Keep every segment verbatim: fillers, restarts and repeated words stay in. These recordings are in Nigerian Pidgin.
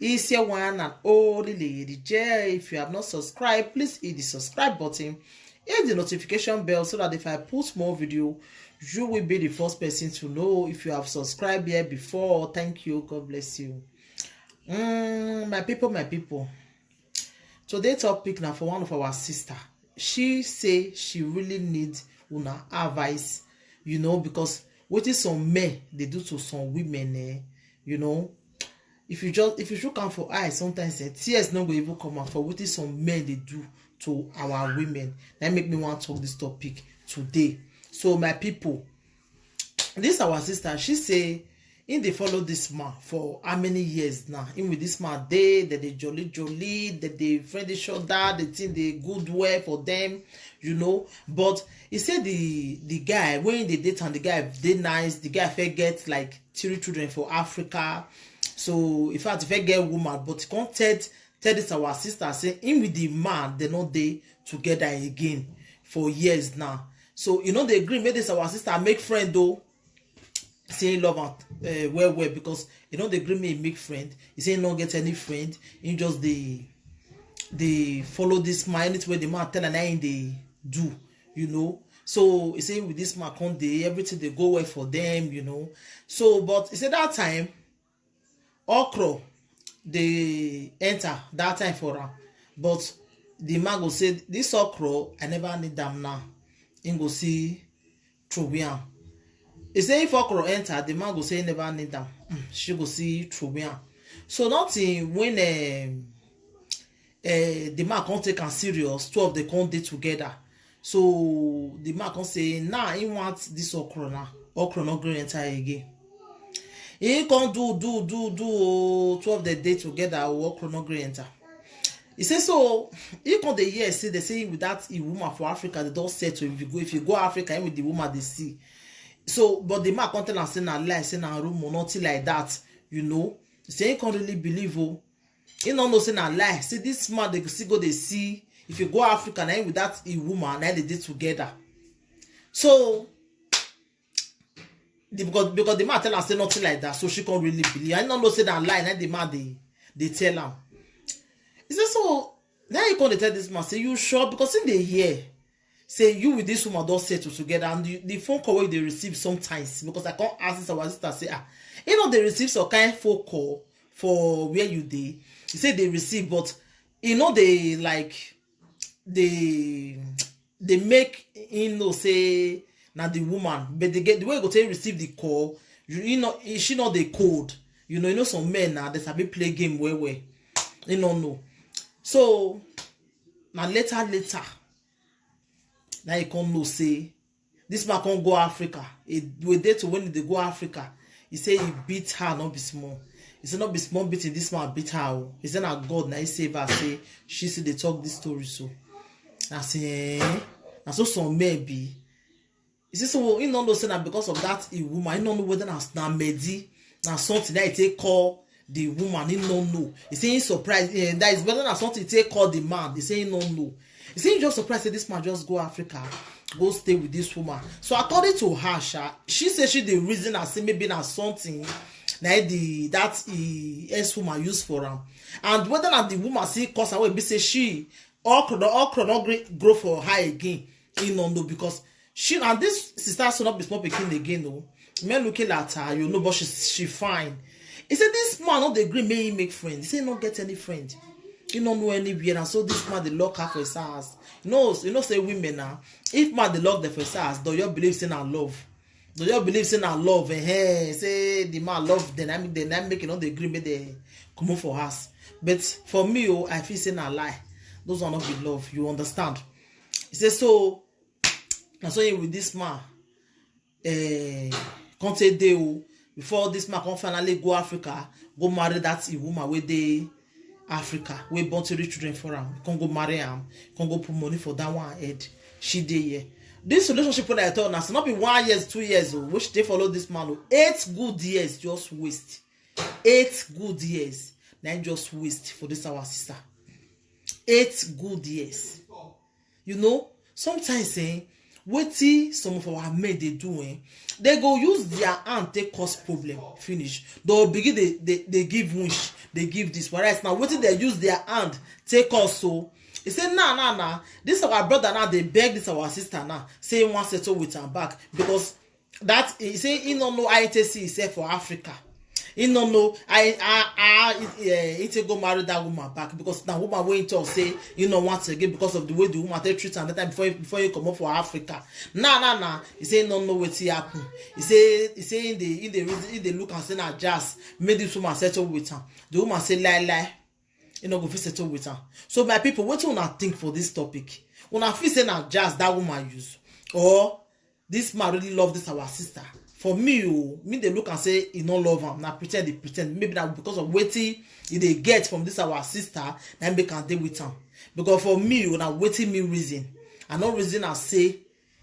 It's your one and only Lady J. If you have not subscribed, please hit the subscribe button, hit the notification bell so that if I post more video, you will be the first person to know. If you have subscribed here before, thank you. God bless you. Mm, my people, my people. Today topic now for one of our sister. She say she really need una advice, you know, because what is some men they do to some women, eh? You know, if you just if you should come for eye sometimes, eh, tears no go even come out for what is some men they do to our women. That make me want to talk this topic today. So my people, this our sister, she say in they follow this man for how many years now? In with this man, they that they jolly jolly, that they friend each other, they think they good well for them, you know. But he said the the guy when they date and the guy they nice, the guy fair get like three children for Africa. So in fact, if I get woman, but he can't tell tell this our sister say him with the man they not they together again for years now. So you know they agree make this our sister make friend though. Say he love am uh, well well because he don't agree me make friend. He say he don't get any friend. He just they they follow this man. Anything where the man tell and I they do, you know. So he say with this man come they everything they go well for them, you know. So but he said that time okro dey enter that time for am, but the man go say this okro I never need am now. Him go see throw am. He say if okro enter, the man go say he never need am. Mm, she go see throw am. So nothing when um, uh, the man can't take am serious, two of them can't dey together. So the man come say now he want this okro now. Okro not going enter again. He can't do do do do oh, two of the day together oh, okro not going enter. He say so he come the year say they say with that a woman for Africa they don't settle if you go if you go Africa with the woman they see. So but the man come tell am say na lie, say na rumor, nothing like that, you know. Say he can't really believe oh. He no know say na lie. See this man they still go they see if you go Africa na him with that a woman na they dey together. So the, because because the man tell her say nothing like that, so she can't really believe. I don't know say that lie na the man they they tell him. He said so now you come dey tell this man say you sure because in the year say you with this woman don't settle together and the, the phone call wey they receive sometimes because I can't ask this our sister say ah, you know they receive some kind phone call for where you dey. He say they receive but you know they like they they make him know say na the woman but they get the way you go take receive the call you, you know she not the code you know you know some men now they sabi play game well well. You no know. So na later later now you come know say this man come go Africa. He we dey to when they go Africa. He say he beat her not be small. He say not be small beating this man beat her oh. He say na God na he save her say she see they talk this story so. I say eh? Na so some men be. He say so he no know say na because of that a woman he no know whether na na medi na something that he take call the woman he no know. He say he surprised eh, that is whether na something he take call the man he say he no know. He say he just surprised say this man just go Africa go stay with this woman. So according to her sha, she say she the reason I say maybe na something na the that he ex woman use for am and whether na the woman see cause her wey be say she okro no okro no gree grow for her again. He no know because she and this sister so not be small pikin again o. Men looking at her you know but she she fine. He said this man not the green make he make friend he say he not get any friend. He no know anywhere and so this man dey lock her for his house. You know you know say women now if man dey lock them for his house do you believe say na love? Do you believe say na love eh, eh say the man love then I make then I make you know the green make they come for house. But for me oh I feel say na lie. Those are not be love you understand. He say so na so he with this man eh come take dey o before this man come finally go Africa go marry that e woman wey dey Africa wey born three children for am come go marry am come go put money for that one head. She dey here this relationship wey I tell una so no be one years two years o wey she take follow this man o eight good years just waste. Eight good years na im just waste for this our sister. Eight good years. You know sometimes eh Wetin some of our men dey do, eh? They go use their hand take cause problem finish. They go begin dey dey dey give wish, dey give this. Whereas now, wetin they use their hand take cause so? He say, "Nah, nah, nah. This our brother now dey beg this our sister now. Say he wan settle with am back because that he say he no know how he take see himself for Africa. He no know how he, how, how he, eh, he take go marry that woman back because na woman wey he talk say he no want again because of the way the woman take treat am that time before he, before he comot for Africa. Nah, nah, nah." He say he no know wetin happen. He say he say he dey he dey reason he dey look and say na jazz make this woman settle with am. The woman say lie lie. He no go fit settle with am. So my people, wetin una think for this topic? Una feel say na jazz that woman use, or this man really love this our sister? For me, oh, me dey look and say he no love am. Na pretend he pretend. Maybe na because of wetin he dey get from this our sister, na him make am dey with am. Because for me, oh, na wetin me reason. I no reason am say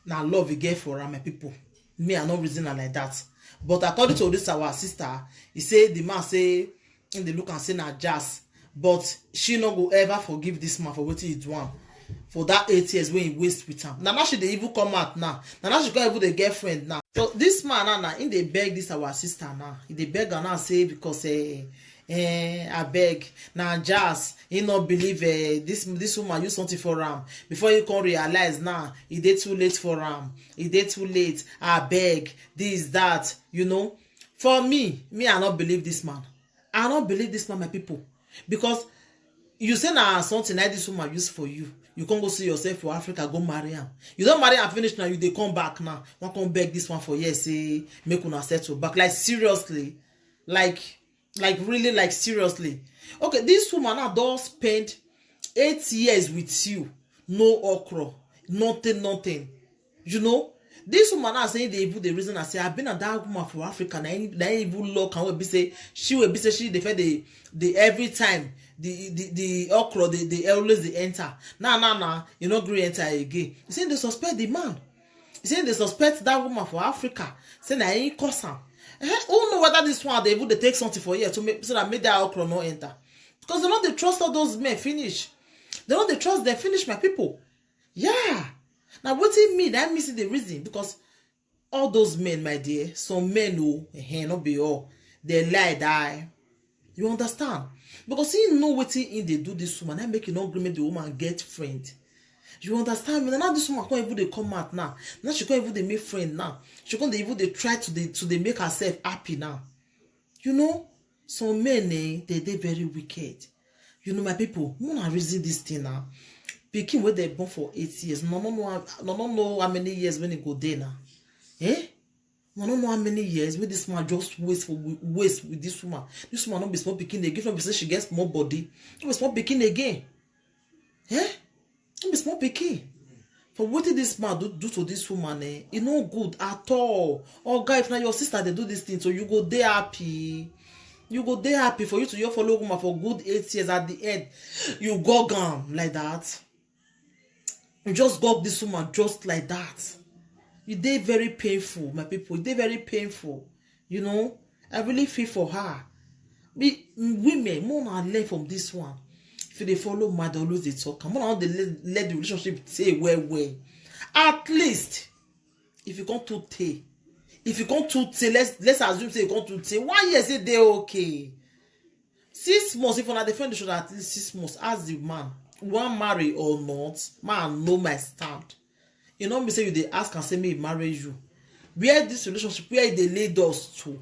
na love he get for am, my people. Me, I no reason am like that. But according to this our sister, he say the man say he dey look and say na jazz, but she no go ever forgive this man for wetin he do am for that eight years wey he waste with am. Na now she dey even come out now. Na now she come even dey get friend now. So this man now, now he dey beg this our sister now. He dey beg her now say because eh, eh, abeg, na jazz. He no believe eh, this this woman use something for am. Before he come realize now, e dey too late for am. E dey too late. Abeg, this that, you know. For me, me I no believe this man. I no believe this man, my people, because you say na something like this woman use for you. You can't go see yourself for Africa, go marry am. You don't marry am finish now, you dey come back now. Wan come beg this one for years, say make una settle back. Like seriously, like like really like seriously. Okay, this woman now don spend eight years with you, no okro, nothing, nothing. You know, this woman now saying they even the reason I say I've been at that woman for Africa. Na him- na him even lock and will be say she will be say she dey fair the the every time the the the okro they, they always they enter. Now now now you no gree enter again. He say they suspect the man. He say they suspect that woman for Africa. Say na him cause am. Eh, who know whether this one they even they take something for here to make so that make that okro no enter? Because they no dey trust all those men finish. They no dey trust them finish, my people. Yeah. Now wetin me that me see the reason because all those men, my dear, some men oh, eh, no be all. They lie die. You understand? Because he know wetin he dey do this woman. I make you no gree make the woman get friend. You understand me? Now this woman can't even dey come out now. Now she can't even dey make friend now. She can't even dey try to dey to dey make herself happy now. You know, some men eh, they they very wicked. You know, my people, una reason this thing now. Pikin wey they born for eight years, no no no no no know how many years when it go there now. Eh? No no know how many years with this man just waste for waste with this woman. This woman not be small pikin again. Not be say she gets small body. Not be small pikin again. Eh? Not be small pikin. For what did this man do, do to this woman? Eh? It no good at all. Oh guy, if now your sister they do this thing, so you go there happy. You go there happy for you to your follow woman for good eight years. At the end, you go gone like that. You just got this woman just like that. You dey very painful, my people. You dey very painful. You know, I really feel for her. We women, more and learn from this one. If they follow mad, always they talk. I'm not they let, let the relationship stay well, well. At least, if you come to take, if you come to take, let's let's assume say you come to take. One year say they okay. Six months, if una defend each other at least six months, ask the man, you wan marry or not? Man, know my stand. You know me say you dey ask and say me marry you. Where this relationship, where they lead us to?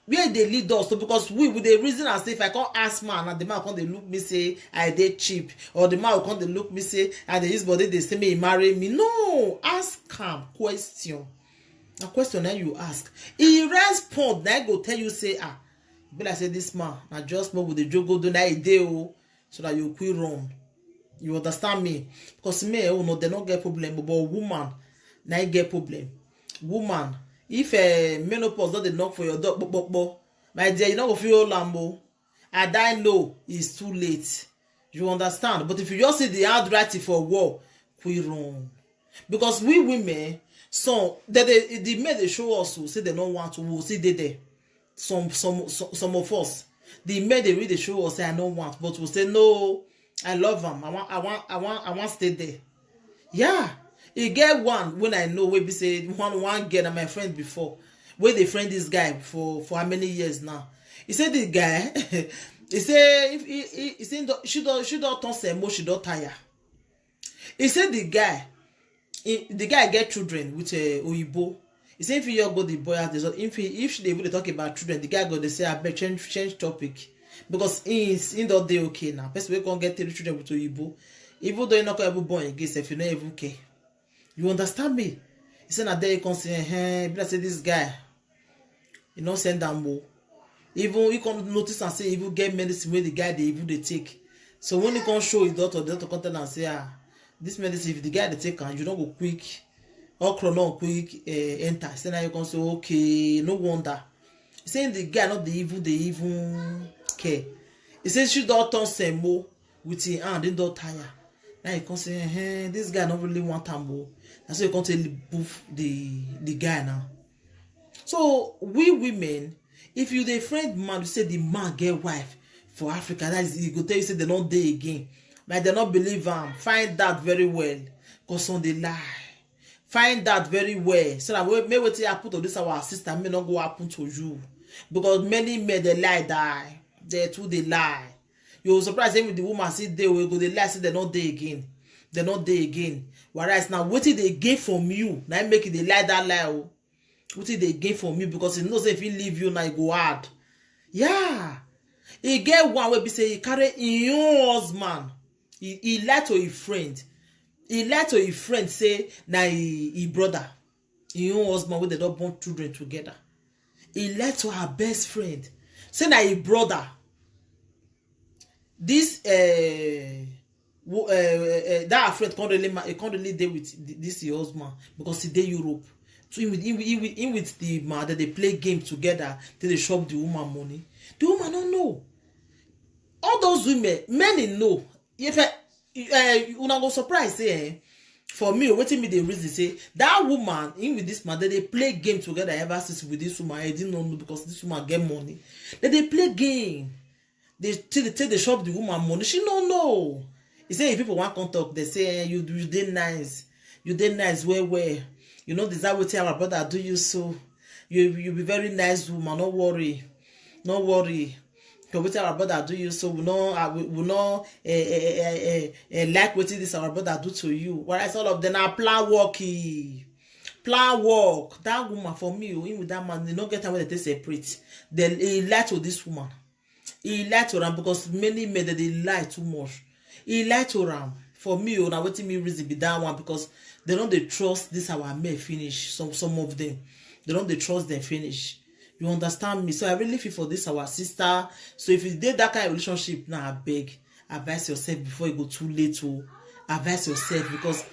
Where they lead us to? Because we with the reason I say if I can't ask man, and the man come they look me say I dey cheap, or the man come they look me say I dey use body they say me marry me. No, ask am question. A question that you ask. He respond, that go tell you say ah, be like say this man na just more with the jogo do na e dey o, so that you quit run. You understand me? Because me, oh no, they not get problem, but woman, na e get problem. Woman, if uh, menopause not dey knock for your door, bo, bo, bo, my dear, you not go feel old lambo. I die low, it's too late. You understand? But if you just see the handwriting for war, quit run. Because we women, so that they, the men they show us who say they don't want to, will see they there. Some some some, some of us, the men they really show us say I don't want, but we say no, I love them. I want I want I want I want stay there. Yeah. E get one when I know, wey be say one one girl na my friend before, wey dey friend this guy for for how many years now. He say the guy, he say if he he, he say don- she don she don turn semo, she don tire. He say the guy, he, the guy get children with uh, oyibo. He say if he go the boy house, if he if she dey even dey talk about children, the guy go dey say abeg, change change topic, because he is he don dey okay now. Person wey come get three children with oyibo, even though he no come even born again sef, he no even care. You understand me? He say na there he come say, eh, be like say this guy, he no send am o. Even he come notice and say he even get medicine wey the guy dey even dey take. So when he come show his doctor, the doctor come tell am say, ah, this medicine, if the guy dey take am, you no go quick, okro no quick uh, enter. Say now you come say, okay, no wonder. He say the guy not dey even dey even care. He say she don turn semo with him hand, he don tire. Now he come say, eh, this guy not really want am o. Na so he come take boof the the guy now. So we women, if you dey friend man, you say the man get wife for Africa, that is, he go tell you say they no dey again. Like they no believe am. Find that very well, cause some dey lie. Find that very well, so that we make wetin happen to this our sister may not go happen to you, because many men dey lie die. They too dey lie. You go surprise say the woman see dey wey go dey lie say they no dey again. They no dey again. Whereas now wetin dey gain from you na im make e dey lie that lie o. Wetin dey gain from you, because e know say if he leave you now e go hard. Yeah, e get one wey be say he carry him own husband. He, he lie to him friend. He lie to him friend say na him, him brother, him own husband wey dem don born children together. He lie to her best friend say na him brother. This uh, wo- uh, uh, uh, that her friend can't really ma- he can't really dey with th- this your husband because he dey Europe. So him with him, with- him, with- him with the man that they play game together, they dey shop the woman money. The woman don't know. All those women, many know. If I, uh, una go surprise say, eh, for me, wetin me the reason say that woman, him with this man, they dey play game together ever since with this woman. I didn't know because this woman get money. They dey play game. They take they take they shop the woman money. She no know. He say if people want come talk, they say, eh, you you dey nice, you dey nice well well. You know this how wetin our brother do you so. You you be very nice woman. No worry, no worry. Because wetin our brother do you so, we no uh, we, we no uh, uh, uh, uh, uh, like wetin this our brother do to you. Whereas all of them are plan work. Eh. Plan work. That woman for me, oh, him with that man, they no get time when they take separate. They he lie to this woman. He lie to am because many men that they lie too much. He lie to am. For me, oh, na wetin me reason be that one because they don't they trust this our men finish. Some some of them, they don't they trust them finish. You understand me? So I really feel for this our sister. So if you did that kind of relationship, now I beg, advise yourself before you go too late. Oh, advise yourself because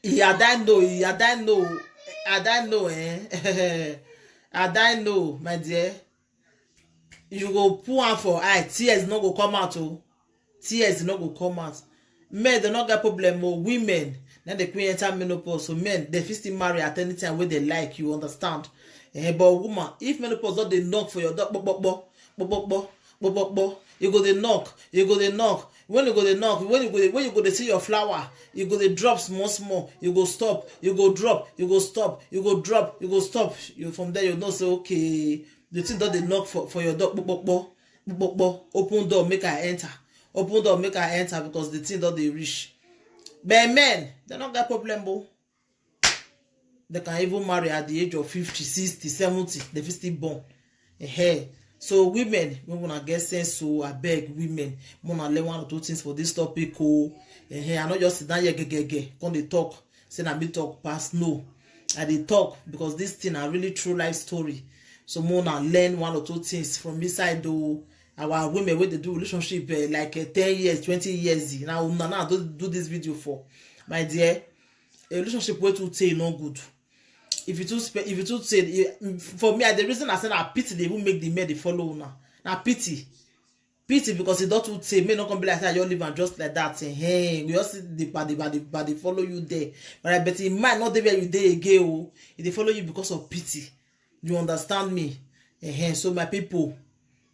he I don't know, he I don't know, I don't know, eh? I don't know, my dear. You go pull am for eye, tears no go come out o. Tears no go come out. Men dem no get problem o. Women na dey quick enter menopause, so men dem fit still marry at any time wey dem like, you understand? Eh, but woman, if menopause don dey knock for your door, kpokpokpo, kpokpokpo, kpokpokpo, you go dey knock, you go dey knock. When you go dey knock, when you go dey when you go dey see your flower, you go dey drop small small, you go stop, you go drop, you go stop, you go drop, you go stop. You from there you know say okay, the thing don dey knock for for your door, kpokpokpo, kpokpokpo. Open door make I enter, open door make I enter, because the thing don dey reach. But men dem no get problem o. They can even marry at the age of fifty, sixty, seventy, they fit still born. Hey, so women, we wanna get sense, so I beg women, wanna learn one or two things for this topic. Oh, hey, I know just sit down here, gegege, come dey talk. Say na me talk pass. No, I dey talk because this thing na really true life story. So more na learn one or two things from inside though. Our women wey dey do relationship eh, like eh, ten years, twenty years. Now una now do, do this video for, my dear. A relationship wey too tey no good. If you too spend, if you too tey, eh, for me, I the reason I say na pity dey even make the men dey follow una. Na pity, pity because e don too tey. Make no come be like say I just leave am just like that. Eh, hey, we just see the body, body, body follow you there. But I bet him mind not dey where you dey again. Oh, e dey follow you because of pity. You understand me? Eh, hey, so my people,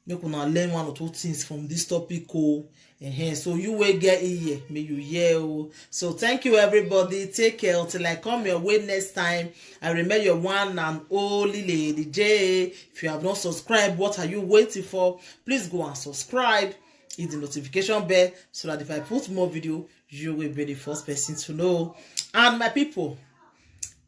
Make una learn one or two things from this topic o. Ehen, so you wey get ear, may you hear o. So thank you, everybody. Take care until I come your way next time. I remain your one and only Lady J. If you have not subscribed, what are you waiting for? Please go and subscribe. Hit the notification bell so that if I put more video, you will be the first person to know. And my people,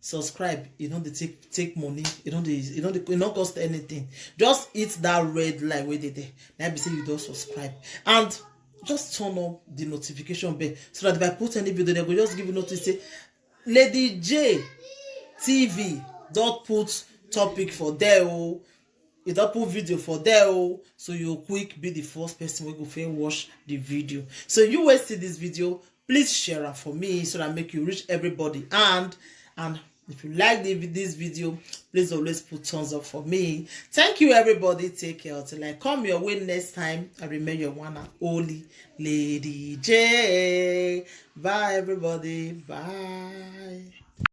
subscribe. E no dey take take money. E no dey e no dey e no cost anything. Just hit that red light wey dey there. Na be say you don subscribe, and just turn on the notification bell so that if I put any video, they go just give you notice say Lady J T V don put topic for there o. E don put video for there o, so you quick be the first person wey go fit watch the video. So you wey see this video, please share am for me so that make you reach everybody. And and if you like the, this video, please always put thumbs up for me. Thank you, everybody. Take care until I come your way next time. I remain your one and only Lady J. Bye, everybody. Bye.